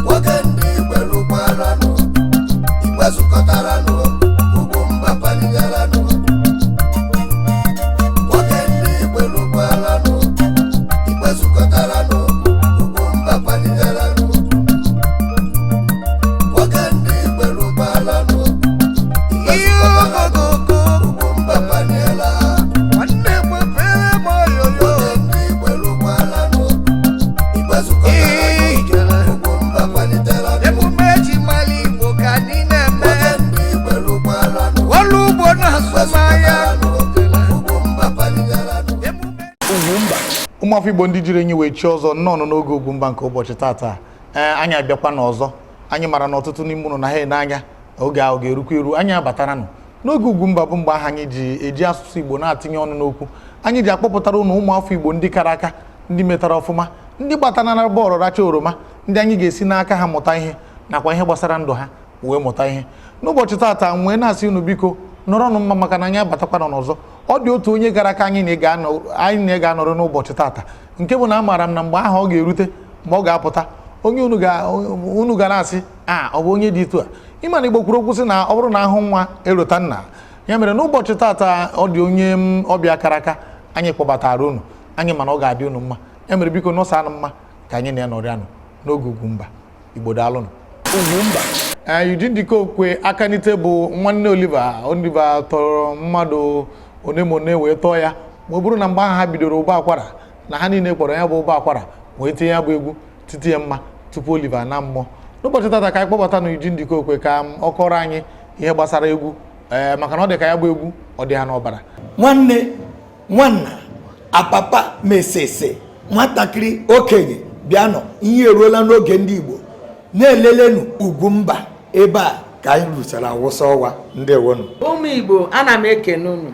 Nwoke ndị Igwe lụkwaranụ, Igwe zukọtaranụ, Ugwumba paligaranụ. Nwoke ndị Igwe lụkwaranụ, Igwe zukọtaranụ, Ugwumba paligaranụ. Nwoke ndị Igwe lụkwaranụ, Igwe zukọtaranụ, Ugwumba paliela. Nwanne mepere m oyoyo. Nwoke ndị Igwe lụkwaranụ, Igwe zukọtaranụ, Ugwumba paliteranụ. Emume eji mara Igbo ka anyị na-eme. Nwoke ndị Igwe lụkwaranụ, Ọrụ ugbo na azụmahịa. Ugwumba paligaranụ. Emume Ụmụafọ Igbo ndị jiri enyi wee chi ọzọ, nnọọ n'oge Ugwumba nke ụbọchị tata. Ee, anyị abịakwa n'ọzọ. Anyị mara na ọtụtụ n'ime ụnụ na ha ene anya oge ahụ ga-erukwa eru anyị abataranụ n'oge Ugwumba, bụ mgbe ahụ anyị ji eji asụsụ Igbo na-atinye ọnụ n'okwu. Anyị ji akpọpụtara ụnụ ụmụafọ Igbo ndị kara aka, ndị metara ọfụma, ndị gbatanara bọọlụ racha oroma, ndị anyị ga-esi n'aka ha mụta ihe nakwa ihe gbasara ndụ ha wee mụta ihe. N'ụbọchị tata, m wee na-asị unu, biko nọrọnụ mma, maka na anyị abatakwana n'ọzọ. Ọ dị otu onye gara aka anyị na-ega anọrọ n'ụbọchị tata, nke bụ na amaara m na mgbe ahụ ọ ga-erute, mgbe ọ ga-apụta, onye unu ga na-asị a, ọ bụ onye dị etu a. Ịma na Igbo kwuru okwu sị na ọ bụrụ na ahụ nwa erota nna ya. Mere n'ụbọchị tata, ọ dị onye m ọbịa kara aka anyị kpọbatara unu. Anyị mana ọ ga-adị unu mma. Ya mere, biko nọsa anụ mma ka anyị na-anọrị anụ n'oge Ugwumba Igbo. Daalụnụ. Ugwumba. Ee, Eugene Dikokwe Akanite bụ nwanne Oliver. Oliver tọrọ mmadụ one ma one wee tọọ ya, ma ọ bụrụ na mgbe ahụ ha bidoro ụbọ akwara na ha niile kpọrọ ya bụ ụbọ akwara wee tinye ya bụ egwu titi ya mma tupu Oliver na mmụọ. N'ụbọchị tata, ka anyị kpọbata na Eugene Dikokwe ka ọ kọrọ anyị ihe gbasara egwu, ee, maka na ọ dị ka ya bụ egwu ọ dị ha n'ọbara. Nwanne, nwanna, apapa, mesese, nwatakịrị, okenye, bịanụ. Ihe eruola n'oge ndị Igbo na-elelenu Ugwumba. Ebe a ka anyị ruchara awụsa ọwa. Ndewonu. Ụmụ Igbo, ana m ekene unu.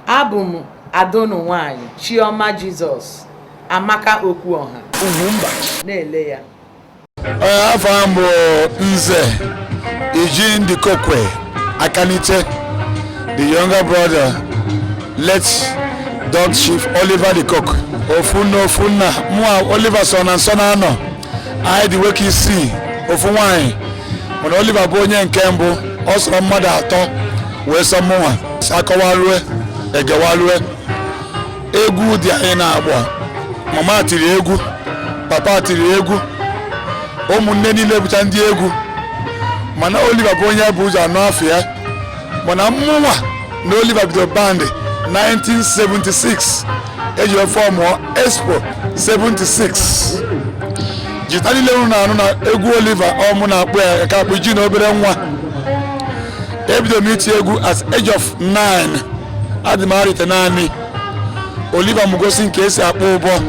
Abụ m adonu nwanyị Chioma Jizọs Amaka Okwuọha. Ugwumba. Na-ele ya. Ee, afọ m bụ Nze Eugene Dikokwe Akanite, the younger brother late Dog Chief Oliver De Coque. Ofu nna, ofu nna, mụa Oliver so na nsọ na anọ. Anyị dị nwoke isii, ofu nwanyị, mana Oliver bụ onye nke mbụ. Ọ sọrọ mmadụ atọ wee sọ mụnwa. Akọwalue egewalue egwu dị anyị na-agbọ. Mama tiri egwu, papa tiri egwu, ụmụnne niile bụcha ndị egwu, mana Oliver bụ onye bụ ụzọ anụ afọ ya. Mana mụnwa na Oliver bidoro band 1976, eji form Expo 76. Jita niile unu na-anụ na egwu Oliver, ọmụ na-akpụ ya ka akpụ ji na obere nwa. Ebido m iti egwu at age of 9, adị m arọ 9. Oliver m gosi nke esi akpọ ụbọ.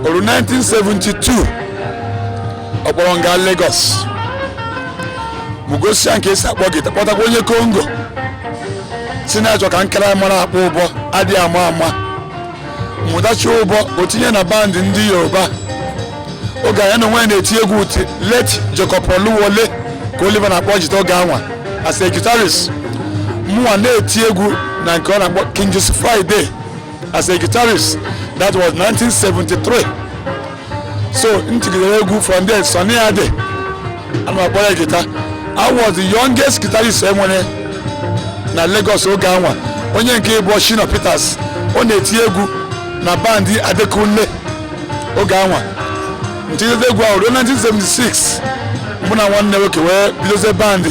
Oru 1972, ọ kpọrọ nga Lagos m gosi ya nke esi akpọ gita, kpọtakwa onye Congo si na-achọ ka nkara mara akpọ ụbọ adịghị ama ama. Mụtachi ụbọ, o tinye na band ndị Yoruba. Oge anya na onwe ya na-eti egwu uti late Jacob Oluwole ka Oliver na-akpọ jita oge anwa as a guitarist. Mụnwa na-eti egwu na nke ọ na-akpọ King Jesse Friday as a guitarist. That was 1973. So ntigidere egwu from there. Sunny Ade, ana m akpọ ya guitar. I was the youngest guitarist enwere na Lagos oge anwa. Onye nke ịbụ Shina Peters, ọ na-eti egwu na band Adekunle oge anwa. Ntigide egwu ahụ ruo 1976, mụ na nwanne nwoke wee bidozie band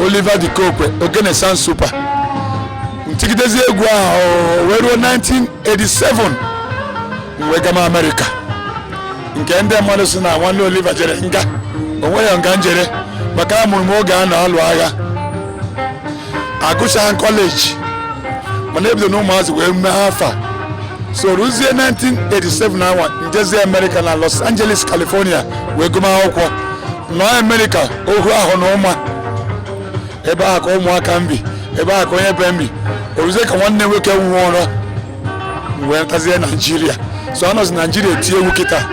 Oliver De Coque Ogene Sound Super. Ntigidezi egwu ahụ wee ruo 1987, m wee gama Amerịka. Nke ndị mmadụ si na nwanne Oliver jere nga, o nweghị nga njere, maka a mụrụ m oge a na-alụ agha. Agụchaghị college, mana ebido na ụmụazị wee mee afa. So ruzie 1987 anwa, njezie Amerịka na Los Angeles, California, wee gụma akwụkwọ. Nọ Amerịka ohu ahụ na ụma ebe ahụ ka ụmụaka m bi, ebe ahụ ka onye be m bi. Oruzie ka nwanne nwoke nwụọrọ, m wee ntazie Naijiria. So anọzi Naijiria eti egwu kịta.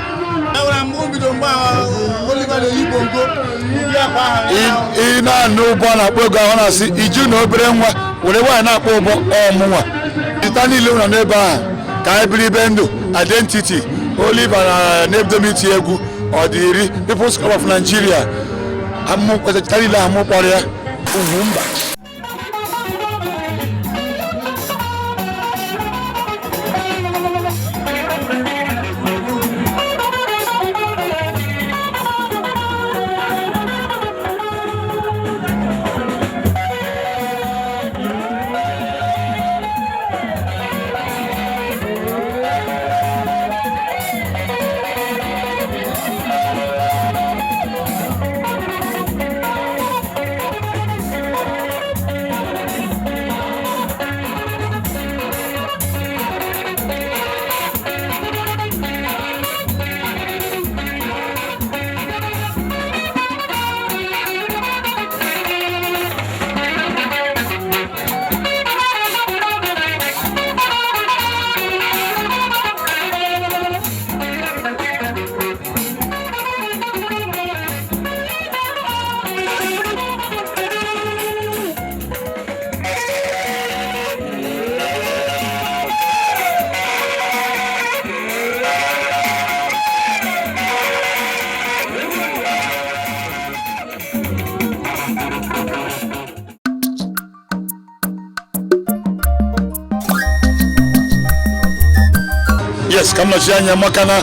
Ị na-anụ ụbọ na-akpọ ego ahụ na-asị iju na obere nwa were nwaanyị na-akpọ ụbọ ọmụnwa ịta niile nọ n'ebe ahụ ka anyị biri ibe ndụ identity. Oliver na na-ebido m iti egwu ọ dị iri People's Club of Nigeria amụ niile ahụ mụ kpọrọ ya Ugwumba. Yes, ka m nọchi anya maka na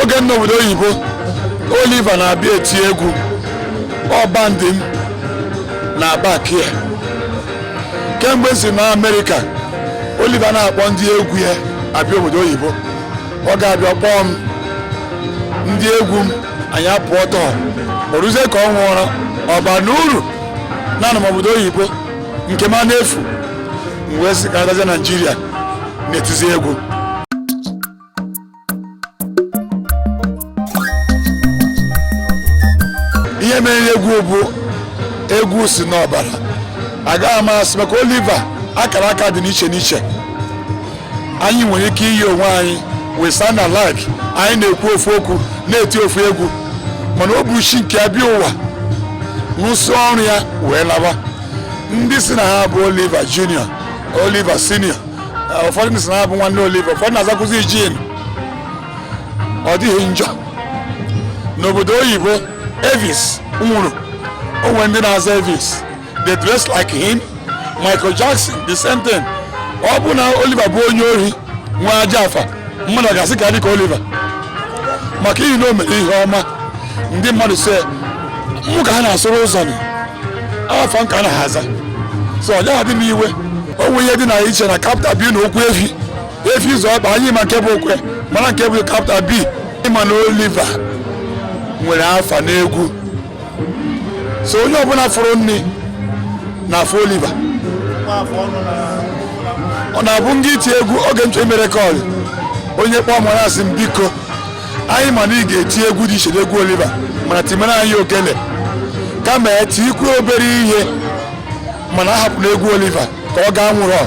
oge m n'obodo oyibo, Oliver na-abịa eti egwu ọ band m na-aba kia kemgbe si na Amerịka. Oliver na-akpọ ndị egwu ya abịa obodo oyibo, ọ ga-abịa kpọọ m ndị egwu m, anyị apụọ tọọ o ruzie ka ọ nwụọrọ ọba na uru na anọ m obodo oyibo nke m a na-efu m wee sị ka agazie Naijiria na-etizi egwu. Ihe mere egwu bụ egwu si n'ọbara, agaghị m asị maka Oliver akara aka dị n'iche n'iche. Anyị nwere ike iyi onwe anyị, we sound alike, anyị na-ekwu ofu okwu, na-eti ofu egwu, mana o bụ chi nke abịa ụwa rụsị ọrụ ya wee laba. Ndị si na ha bụ Oliver Junior, Oliver Senior, ụfọdụ ndị si na ha bụ nwanne Oliver, ụfọdụ na-azakwụzi Jin. Ọ dịghị njọ. N'obodo oyibo Elvis nwụrụ, o nwere ndị na-aza Elvis, they dress like him. Michael Jackson, the same thing. Ọ bụ na Oliver bụ onye ori nwa aja afa, mmadụ ga-asị ka dị ka Oliver maka ihi na o mere ihe ọma. Ndị mmadụ sị mụ ka ha na-asụrụ ụzọ nị afọ nka na haza so ọ gaghị adị m iwe. O nwe ihe dị na iche na capital B na okwu efi efi ụzọ ọkpa anyị, ma nke bụ okwe mana nke bụ capital B. Ịma na Oliver nwere afa n'egwu, so onye ọbụla fụrụ nri na afọ Oliver ọ na-abụ ndị iti egwu. Oge m chọrọ ime record, onye kpọọ m asị m biko, anyị ma na ị ga-eti egwu dị iche n'egwu Oliver, mana timere anyị ogene kama etikwu obere ihe, mana ahapụ n'egwu Oliver ka ọ gaa nwụrụ.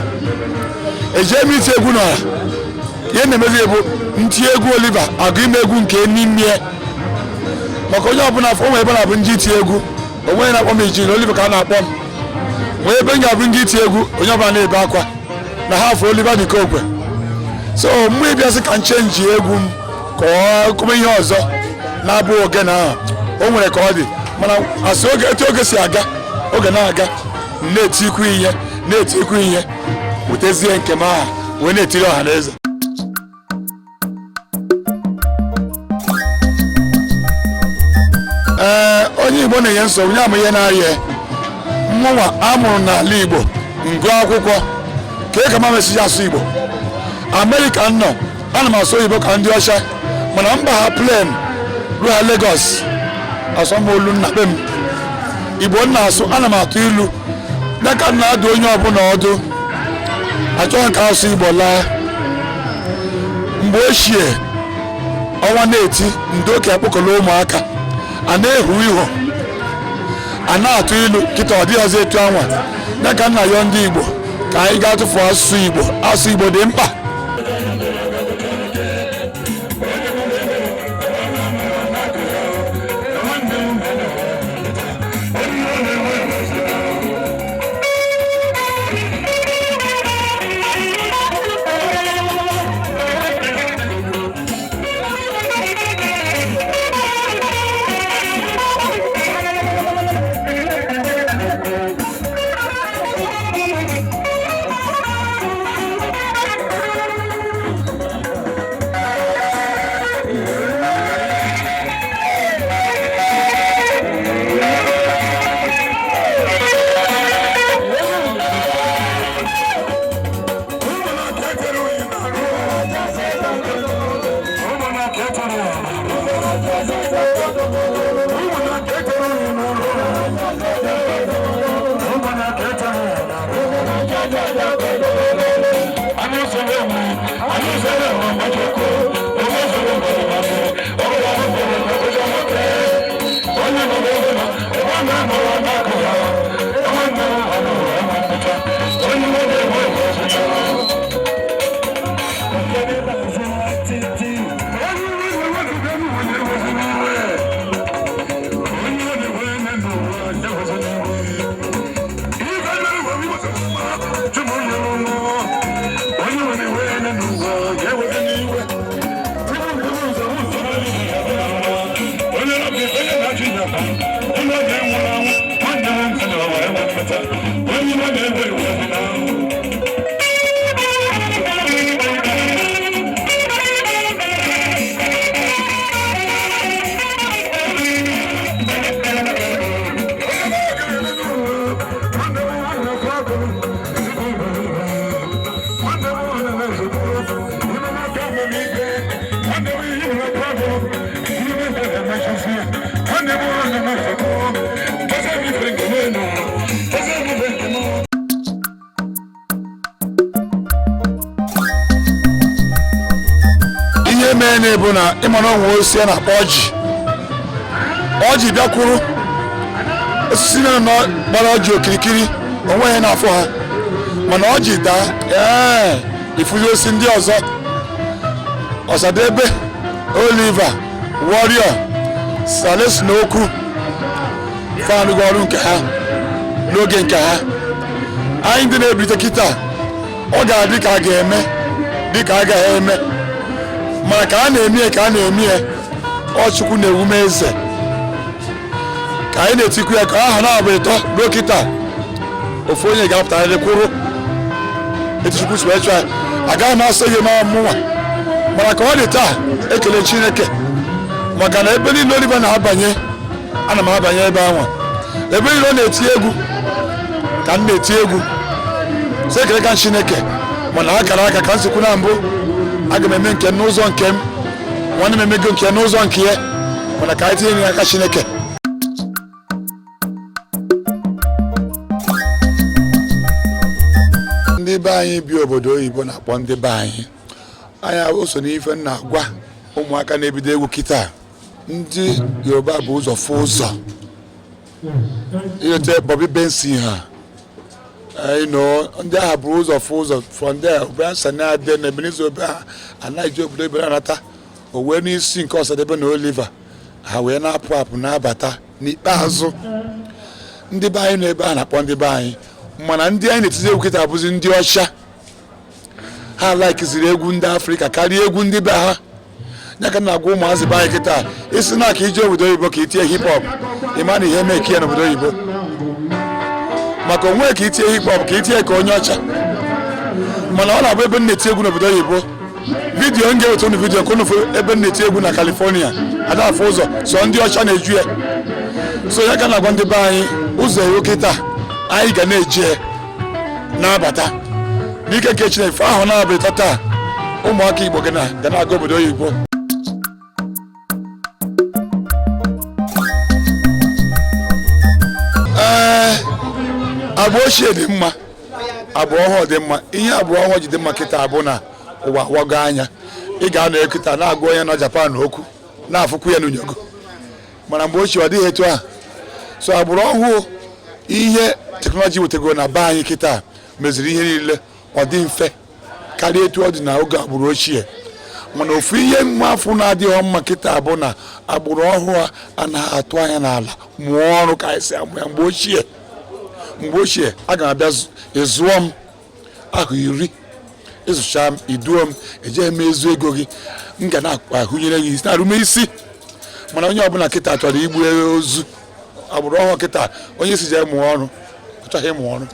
Ejee m iti egwu n'ọha, ihe na-emezi bụ nti egwu Oliver agụ ime egwu nke n'ime maka onye ọbụla afọ onwe ebe na-abụ ndị iti egwu onwe na-akpọ m iji na Oliver ka a na-akpọ m nwee ebe m ga-abụ ndị iti egwu, onye ọbụla na-ebe akwa na ha afọ Oliver dị ka okwe. So mgbe ịbịasị ka m change egwu m ka ọ kụba ihe ọzọ na-abụ ogene ahụ, o nwere ka ọ dị, mana asị oge etu oge si aga, oge na-aga, m na-etikwu ihe na-etikwu ihe wetezie nke m aha wee na-etiri ọha na eze. Ee, onye Igbo na-enye nsogbu ya ma ihe na-arịa mụnwa amụrụ n'ala Igbo, ngụ akwụkwọ ka e ka ma mesiji asụ Igbo. Amerịka nọ, ana m asụ oyibo ka ndị ọcha, mana mba ha plane ruo ha Lagos asọmolu nna be m Igbo m na-asụ. Ana m atụ ilu dịka m na-adụ onye ọbụla ọdụ, achọghị ka asụ Igbo laa. Mgbe ochie ọnwa na-eti ndị okenye akpọkọla ụmụaka, a na-ehu iho, a na-atụ ilu. Kịta ọ dịghị ọzọ etu anwa dịka nna yọ ndị Igbo ka anyị gaa tụfuo asụsụ Igbo. Asụsụ Igbo dị mkpa. Ihe mere na bụ na ịmara onwe osisi a na-akpọ ọjị. Ọjị bịakwuru osisi na-anọ gbara ọjị okirikiri, onweghị na-afụ ha, mana ọjị daa, ee, ifuzi osisi ndị ọzọ. Ọsadebe, Oliver, Warrior, Sales na okwu fanụgo ọrụ nke ha n'oge nke ha. Anyị ndị na-ebilite kịta, ọ ga-adị ka a ga-eme, dị ka agaghị eme, mana ka a na-eme ya, ka a na-eme ya. Ọ Chukwu na-ewume eze ka anyị na-etikwu ya ka aha na-abụ ịtọ ruo kịta. Ofu onye ga-apụtarịrị kwụrụ etu Chukwu si wee chọọ ya. Agaghị m asị gị n'ọmụnwa, mana ka ọ dị taa, ekele Chineke maka na ebe niile Oliver na-abanye, ana m abanye ebe ahụ. Ebe niile ọ na-eti egwu ka m na-eti egwu. So ekele ka Chineke, mana akara aka ka m sikwu na mbụ, aga m eme nke m n'ụzọ nke m, nwanne m emego nke ya n'ụzọ nke ya, mana ka anyị tinye n'aka Chineke. Ndị be anyị bi obodo oyibo na-akpọ ndị be anyị anya o so n'ife m na-agwa ụmụaka na-ebido egwu kịta. Ndị Yoruba bụ ụzọ fụ ụzọ ilete Bobby Benson ha. Ndị agha buru ụzọ fụ ụzọ from there. Brian Sani Ade na Ebenezer Obey ha anaghị obodo oyibo na-anata o wee n'isi nke Ọsadebe na Oliver ha wee na-apụ apụ na-abata. N'ikpeazụ, ndị be anyị nọ ebe a na-akpọ ndị be anyị, mana ndị anyị na-etizi egwu kịta abụzi ndị ọcha. Ha laikiziri egwu ndị Afrịka karịa egwu ndị be ha. Ya ka m na-agwa ụmụazị be anyị kịta, isi na ka ije obodo oyibo ka itinye hip hop, ịma na ihe meki ya n'obodo oyibo, maka onwe ka itinye hip hop ka itinye ka onye ọcha. Mana ọ na-abụ ebe m na-eti egwu n'obodo oyibo, vidiyo m ga-eweta unu vidiyo nke unu fụ ebe m na-eti egwu na California, ada afụ ụzọ, sọ ndị ọcha na-eju ya. So ya ka na-agwa ndị be anyị, ụzọ ewu kịta anyị ga na-eje na-abata n'ike nke Chineke. Ahụ na-abịa taa, ụmụaka Igbo ga na-aga obodo oyibo. Ee, agba ochie dị mma, agba ọhụụ dị mma. Ihe agba ọhụụ ji dị mma kịta abụ na ụwa wago anya. Ị ga-anọ kịta na-agwa onye nọ Japan okwu, na-afụkwu ya n'unyogo, mana mgbe ochie ọ dịghị etu a. So agbụrụ ọhụụ, ihe teknọlọji wetagoro na be anyị kịta meziri ihe niile ọ dị mfe karịa etu ọ dị na oge agbụrụ ochie. Mana ofu ihe mmafụ na-adịghị mma kịta bụ na agbụrụ ọhụụ a anaghị atụ anya n'ala mụọ ọrụ ka anyị si amụ ya mgbe ochie. Mgbe ochie, aga m abịa ịzụọ m ahụ 10, ịzụcha m, iduo m, ejeghị m ezu ego gị, m ga na-ahụnyere gị isi na-arụme isi. Mana onye ọbụla kịta chọrọ igbu ozu. Agbụrụ ọhụụ kịta, onye si jee mụọ ọrụ, ọ chọghị ịmụ ọrụ,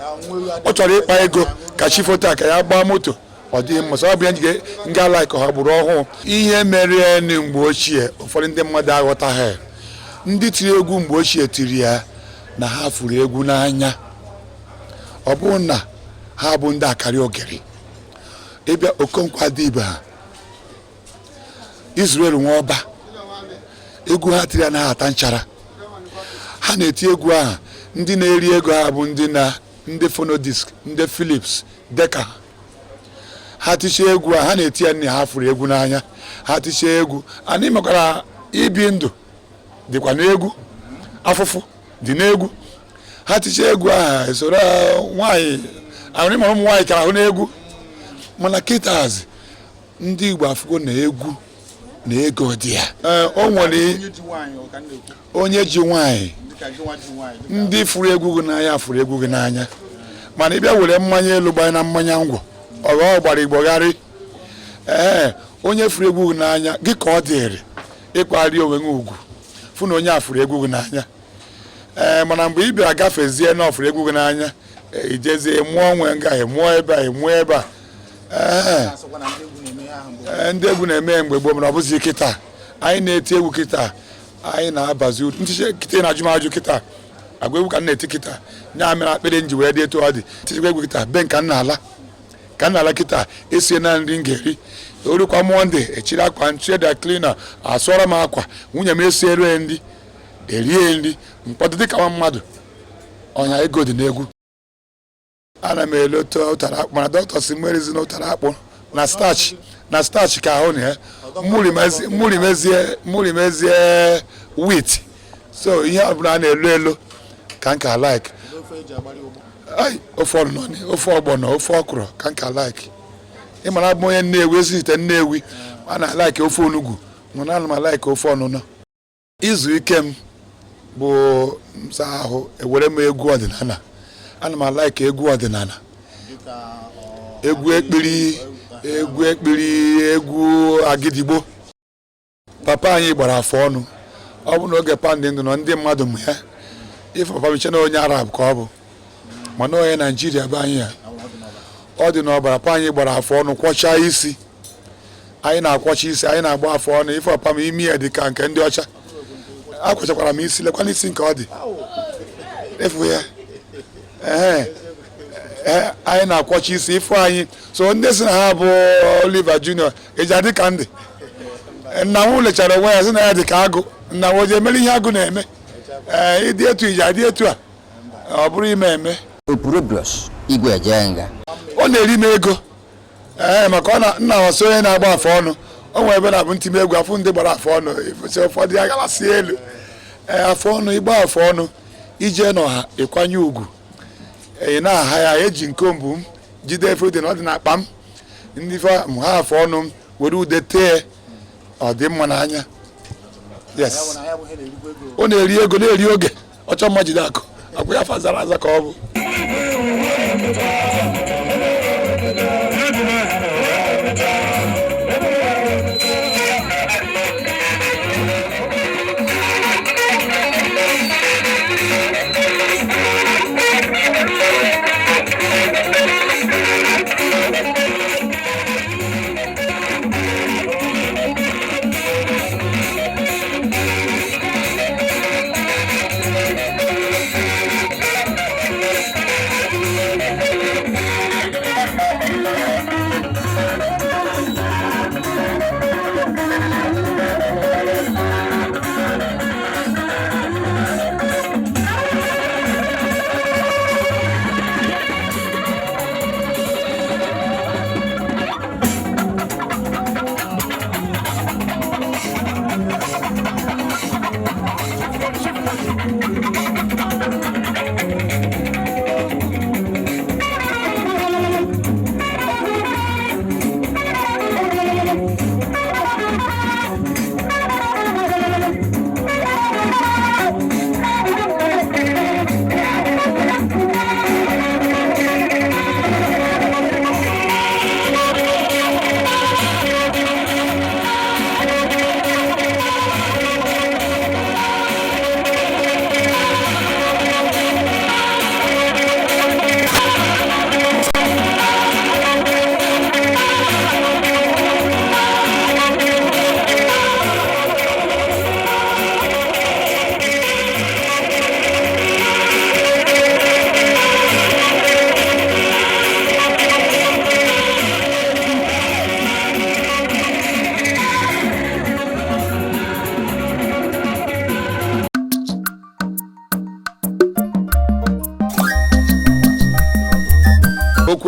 ọ chọrọ ịkpa ego ka chi foto a ka ya gbaa moto. Ọ dịghị mma. Sọ ọ bụ ya njige nga laik ha agbụrụ ọhụụ. Ihe mere enu mgbe ochie, ụfọdụ ndị mmadụ aghọtaghị. Ndị tiri egwu mgbe ochie tiri ya na ha furu egwu n'anya, ọ bụrụ na ha bụ ndị akarị ogiri. Ịbịa Okonkwo Adiba ha, Israel Nwaọba, egwu ha tiri anaghị ata nchara. Ha na-eti egwu ahụ, ndị na-eri ego ha bụ ndị na ndị Phonodisk, ndị Philips, Decca. Ha tichie egwu a ha na-eti ya, nne ha fụrụ egwu n'anya. Ha tichie egwu, anyị mekwara ibi ndụ dịkwa n'egwu, afụfụ dị n'egwu. Ha tichie egwu ahụ, esoro nwaanyị ahụrụ ịmara ụmụ nwaanyị kara ahụ n'egwu. Mana kịtazi ndị Igbo afụgo na egwu na ego dị ya. O nwere onye ji nwaanyị, ndị fụrụ egwu gị n'anya fụrụ egwu gị n'anya, mana ị bịa were mmanya elu gbanye na mmanya ngwọ, ọghọ gbara igbogharị. Ee, onye fụrụ egwu gị n'anya gị ka ọ dịrị ịkwari onwe gị ugwu, fụ na onye a fụrụ egwu gị n'anya. Ee, mana mgbe ị bịara gafezie na ọ fụrụ egwu gị n'anya, ijezie mụọ nwe nga, mụọ ebe a, mụọ ebe a. Ee, ndị egwu na-eme mgbe gboo, mana ọ bụzi kịta anyị na-eti egwu kịta anyị na-abazi uru. Ntịche kịta na ajụmajụ kịta agwa egwu ka m na-eti kịta nya mere akpịrị nji wee dị etu ọ dị. Tichekwa egwu kịta be nka nna ala ka nna ala kịta esie na nri m ga-eri orukwa Mọnde, echiri akwa ncheda klina, asụọrọ m akwa, nwunye m esiere nri, erie nri, mkpọtụ dịka nwa mmadụ. Ọnya ego dị n'egwu. Ana m elote ụtara akpụ, mana dọkịta si m erizi na ụtara akpụ na starch na starch ka ahụ na ya mmuri mezie wheat. So ihe ọbụla a na-elo elo ka nka like. Ai, ofe ọnụnọ, ofe ọgbọnọ, ofe ọkwụrụ ka nka like. Ịmara abụ onye Nnewi, ezite Nnewi, a na like ofe onugbu, mana ana m like ofe ọnụnọ. Izu ike m bụ nsa ahụ, ewere m egwu ọdịnala. Ana m a-like egwu ọdịnala, egwu ekpiri, egwu ekpiri, egwu agidigbo. Papa anyị gbara afọ ọnụ. Ọ bụ n'oge pandị ndụ nọ ndị mmadụ mụ ya ife papa m iche na onye Arab ka ọ bụ, mana onye Naijiria be anyị ya ọ dị n'ọbara. Pa anyị gbara afọ ọnụ, kwọchaa isi. Anyị na-akwọcha isi, anyị na-agba afọ ọnụ. Ife papa m imi ya dị ka nke ndị ọcha. Akwọchakwara m isi, lekwana isi nke ọ dị efu ya. Ee ee, anyị na-akwọcha isi ife anyị. So ndị si na ha bụ Oliver Junior eji adị ka ndị nna m lechara onwe ya sị na ya dị ka agụ. Nna m o ji emere ihe agụ na-eme. Ee, ịdị etu iji adị etu a, ọ bụrụ ime eme. Opurobios Igwe Ejenga. Ọ na-eri m ego. Ee, maka ọ na nna ọsọ onye na-agba afọ ọnụ, o nwere ebe na-abụ ntime egwu afụ ndị gbara afọ ọnụ si ụfọdụ ya galasị elu. Ee, afọ ọnụ, ịgba afọ ọnụ ije n'ọha, ịkwanye ugwu, ị na-aha ya. Eji nkombụ m jide efe dị na ọ dị n'akpa m, ndị m ha afọ ọnụ m were ude tee, ọ dị mma n'anya. Yes, ọ na-eri ego, na-eri oge ọchọ mma. Jide akụ akwụ ya, afa zara aza ka ọ bụ.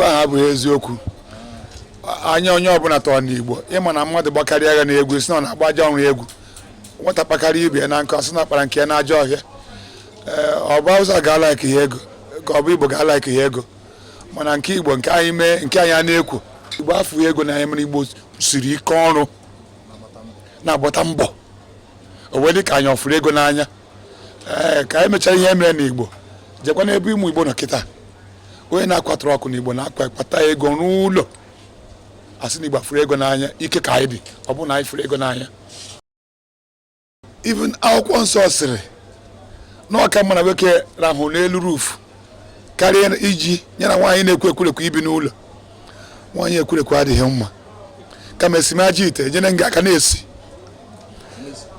Okwu ahụ abụghị eziokwu. Anya onye ọbụla tọrọ n'Igbo, ịma na mmadụ gbakarịa agha na egwu, si na ọ na-agba ajọ ọrụ egwu. Nwata kpakarịa ibe ya na nkụ, asị na akpara nke ya n'ajọ ọhịa. Ee, ọ bụ Hausa ga-ala ya ego, ka ọ bụ Igbo ga-ala ya ego? Mana nke Igbo, nke anyị mee, nke anyị a na-ekwu, Igbo afụ ego na anyị mere. Igbo siri ike ọrụ, na-agbata mbọ. O wee dị ka anyị ọfụrụ ego n'anya. Ee, ka anyị mechara ihe mere n'Igbo, jekwa n'ebe ụmụ Igbo nọ kịta. Onye na-akwatụrụ ọkụ n'Igbo na-akwa kpata ego n'ụlọ, asị na Igbo afụrụ ego n'anya. Ike ka anyị dị, ọ bụrụ na anyị fụrụ ego n'anya. Even akwụkwọ nsọ sịrị na ọka mma na nwoke rahụ n'elu roof karịa iji ya na nwaanyị na-ekwu ekwurekwu ibi n'ụlọ. Nwaanyị ekwurekwu adịghị mma, kama esi aja ite ejene nga aka na-esi.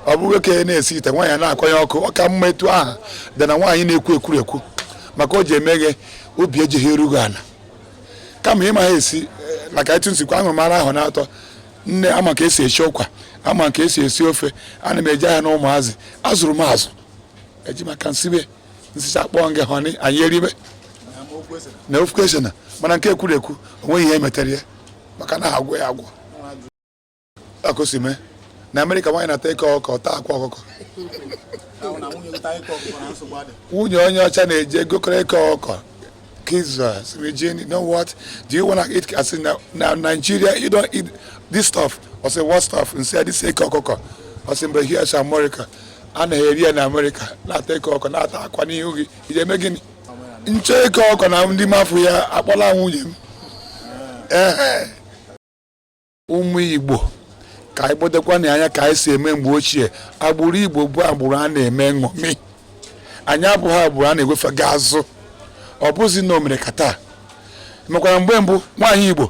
Ọ bụ nwoke na-esi ite, nwaanyị na-akwanye ọkụ, ọ ka mma etu aha dị na nwaanyị na-ekwu ekwurekwu, maka o ji emeghe obi ejighị erughị ala. Kama ịma ha esi maka etu nsikwa aṅụrụ mara ahụ na-atọ nne, ama ka esi esi ụkwa, ama ka esi esi ofe. Ana m eje ahịa na ụmụazị azụrụ m azụ, eji maka nsibe nsicha kpọọ nge họni, anyị eribe na ofu kwesịna. Mana nke ekwurekwu, onweghị ihe emetere ya, maka na agwọ ya agwọ akụsi mee. Na Amerịka, nwaanyị na-ata eke ọkụkọ, taa akwa ọkụkọ. Nwunye onye ọcha na-eje gokọrọ eke ọkụkọ. Kids, Regine, you know what? Do you want to eat? I said, now, now Nigeria, you don't eat this stuff. I said, what stuff? And say, this eke ọkụkọ. I said, but here's America. A na-eri ya na America, na-ata eke ọkụkọ, na-ata akwa n'ihu gị. Ị ga-eme gịnị? Nchọ eke ọkụkọ na ndị mafụ ya akpọla nwunye m. Ehe. Ụmụ Igbo, ka anyị gbodekwa na anya ka anyị si eme mgbe ochie. Agbụrụ Igbo bụ agbụrụ a na-eme nṅomi. Anyị abụghị agbụrụ a na-ewefega azụ. Ọ bụzi na o mere ka taa mekwara mgbe mbụ, nwaanyị Igbo,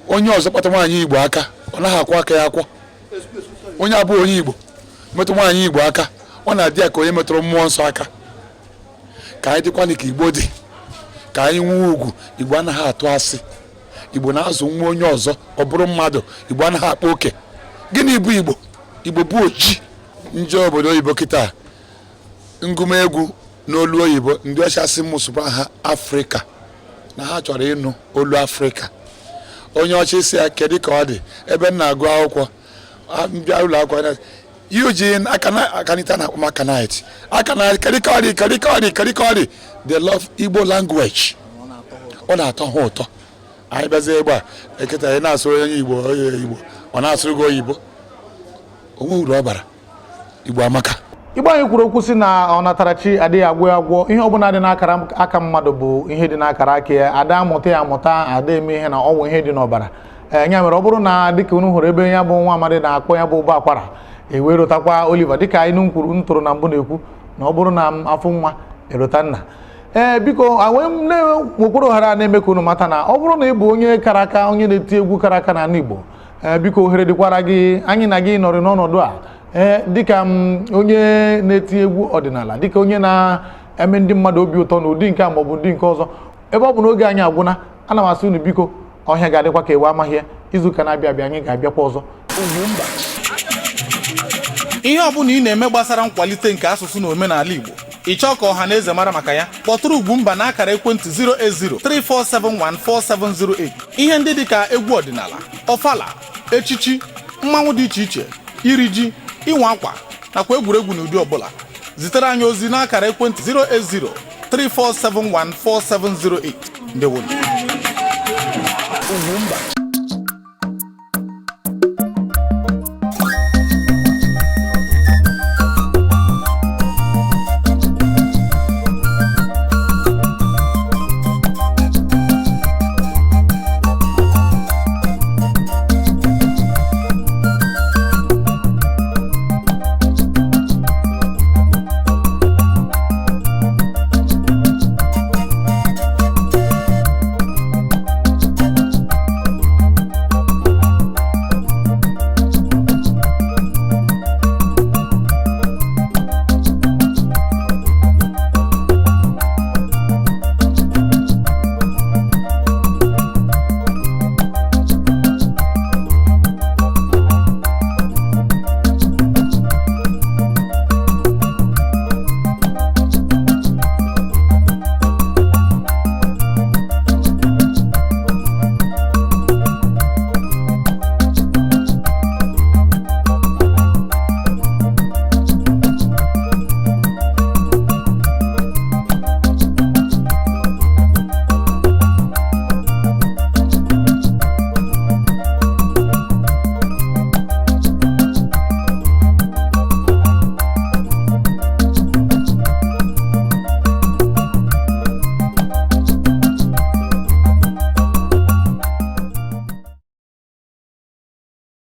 onye ọzọ kpata nwaanyị Igbo aka, ọ naghị akwọ aka ya akwọ. Onye abụghị onye Igbo metụ nwaanyị Igbo aka, ọ na-adị ya ka onye metụrụ mmụọ nsọ aka. Ka anyị dịkwa ka Igbo dị, ka anyị nwee ugwu. Igbo anaghị atụ asị. Igbo na-azụ nwa onye ọzọ, ọ bụrụ mmadụ. Igbo anaghị akpa oke. Gịnị bụ Igbo? Igbo bụ oji nje obodo oyibo. Kịta ngụmegwu n'olu oyibo, ndị ọcha sị m sụba ha Afrịka, na ha chọrọ ịnụ olu Afrịka. Onye ọcha isi ya, kedu ka ọ dị ebe m na-agụ akwụkwọ? Mbịa ụlọ akwụkwọ na Eugene Akanite na akpọ m Akanite, Akanite, kedu ka ọ dị, kedu ka ọ dị, kedu ka ọ dị? They love Igbo language, ọ na-atọ ha ụtọ. Anyị bịazie ebe a eketa, ị na-asụrụ onye Igbo, onye Igbo ọ na-asụrụ gị oyibo, onwe uru ọ bara. Igbo amaka. Igbo anyị kwuru okwu si na ọ natara chi adịghị agwọ ya agwọ. Ihe ọbụla dị n'akara aka mmadụ bụ ihe dị n'akara aka ya. Ada amụta ya amụta, ada eme ihe na ọnwụ ihe dị n'ọbara. Ee, ya mere ọ bụrụ na dịka unu hụrụ ebe ya bụ nwa amadi na-akpọ ya bụ ụbọ akwara, ewee rotakwa Oliver, dịka anyị kwuru ntụrụ na mbụ na-ekwu na ọ bụrụ na m afụ nwa erota nna. Ee, biko, wee na-nwekwara ohere a na-eme ka unu mata na ọ bụrụ na ị bụ onye kara aka, onye na-eti egwu kara aka n'ala Igbo, ee, biko, ohere dịkwara gị. Anyị na gị nọrọ n'ọnọdụ a, ee, dịka m onye na-eti egwu ọdịnala, dịka onye na-eme ndị mmadụ obi ụtọ n'ụdị nke a maọbụ ụdị nke ọzọ. Ebe ọ bụ na oge anyị agwụna, ana m asị unu biko, ọhịa ga-adịkwa ka ewe amaghị ya. Izuụka na-abịa abịa, anyị ga-abịakwa ọzọ. Ihe ọbụla ị na-eme gbasara nkwalite nke asụsụ na omenala Igbo, ị chọọ ka ọha na eze mara maka ya, kpọtụrụ Ugwumba na akara ekwentị 08034714708. Ihe ndị dịka egwu ọdịnala, ọfala, echichi, mmanwụ dị iche iche, iri ji, ịnwa akwa nakwa egwuregwu n'ụdị ọbụla, zitere anyị ozi n'akara ekwentị 08034714708. Ndewonu. Ugwumba.